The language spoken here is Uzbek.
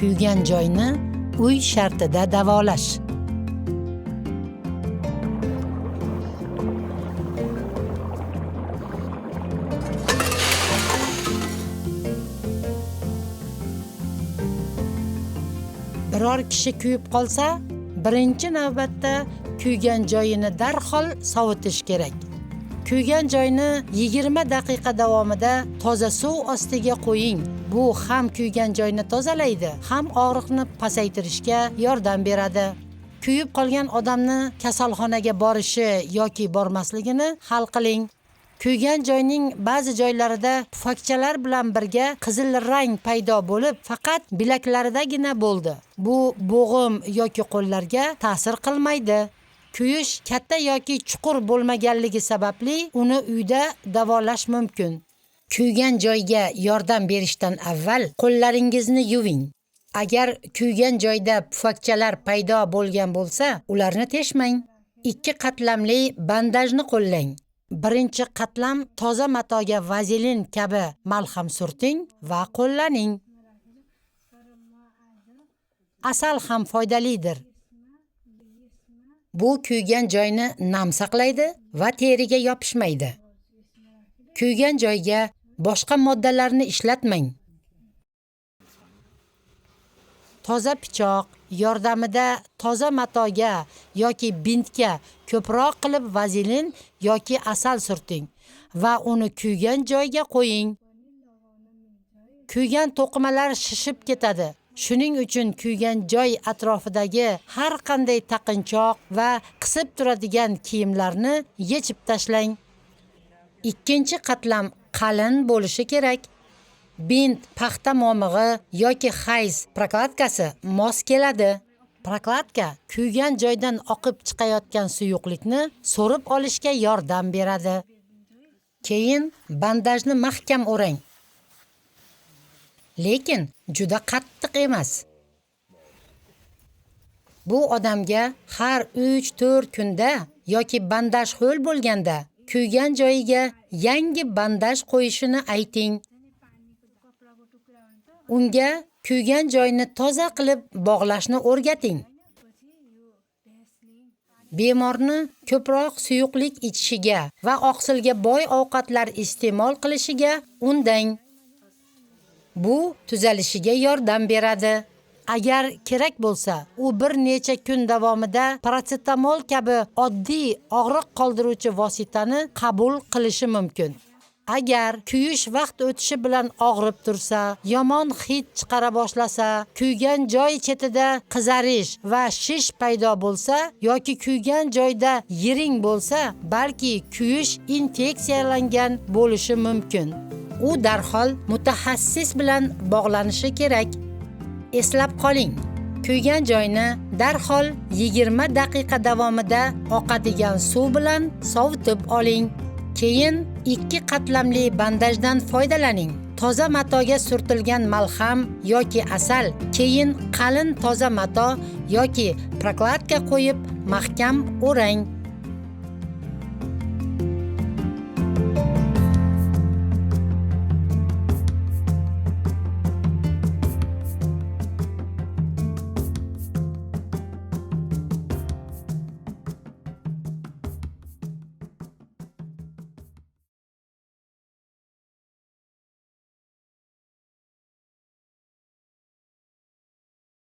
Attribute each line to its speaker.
Speaker 1: Kuygan joyni uy shartida davolash. Biror kishi kuyib qolsa, birinchi navbatda kuygan joyini darhol sovutish kerak. Kuygan joyni 20 daqiqa davomida toza suv ostiga qo'ying. Bu ham kuygan joyni tozalaydi, ham og'riqni pasaytirishga yordam beradi. Kuyib qolgan odamni kasalxonaga borishi yoki bormasligini hal qiling. Kuygan joyning ba'zi joylarida pufakchalar bilan birga qizil rang paydo bo'lib, faqat bilaklaridagina bo'ldi. Bu bo'g'im yoki qo'llarga ta'sir qilmaydi. Kuyish katta yoki chuqur bo'lmaganligi sababli uni uyda davolash mumkin. Kuygan joyga yordam berishdan avval qo'llaringizni yuving. Agar kuygan joyda pufakchalar paydo bo'lgan bo'lsa, ularni teshmang. 2 qatlamli bandajni qo'llang. Birinchi qatlam toza matoga vazelin kabi malham surting va qo'llaning. Asal ham foydalidir. Bu kuygan joyni nam saqlaydi va teriga yopishmaydi. Kuygan joyga boshqa moddalarni ishlatmang. Toza pichoq yordamida toza matoga yoki bintga ko'proq qilib vazelin yoki asal surting va uni kuygan joyga qo'ying. Kuygan to'qimalar shishib ketadi. Shuning uchun kuygan joy atrofidagi har qanday taqinchoq va qisib turadigan kiyimlarni yechib tashlang. Ikkinchi qatlam qalin bo'lishi kerak. Bint, paxta momig'i yoki hayz prokladkasi mos keladi. Prokladka kuygan joydan oqib chiqayotgan suyuqlikni so'rib olishga yordam beradi. Keyin bandajni mahkam o'rang. Lekin juda qattiq emas. Bu odamga har 3-4 kunda yoki bandaj ho'l bo'lganda kuygan joyiga yangi bandaj qo'yishini ayting. Unga kuygan joyni toza qilib bog'lashni o'rgating. Bemorni ko'proq suyuqlik ichishiga va oqsilga boy ovqatlar iste'mol qilishiga undang. Bu tuzalishiga yordam beradi. Agar kerak bo'lsa, u bir necha kun davomida parasetamol kabi oddiy og'riq qoldiruvchi vositani qabul qilishi mumkin. Agar kuyish vaqt o'tishi bilan og'rib tursa, yomon hid chiqara boshlasa, kuygan joy chetida qizarish va shish paydo bo'lsa yoki kuygan joyda yiring bo'lsa, balki kuyish infeksiyalangan bo'lishi mumkin. U darhol mutaxassis bilan bog'lanishi kerak. Eslab qoling, kuygan joyni darhol 20 daqiqa davomida oqadigan suv bilan sovutib oling. Keyin 2 qatlamli bandajdan foydalaning. Toza matoga surtilgan malham yoki asal, keyin qalin toza mato yoki prokladka qo'yib mahkam o'rang.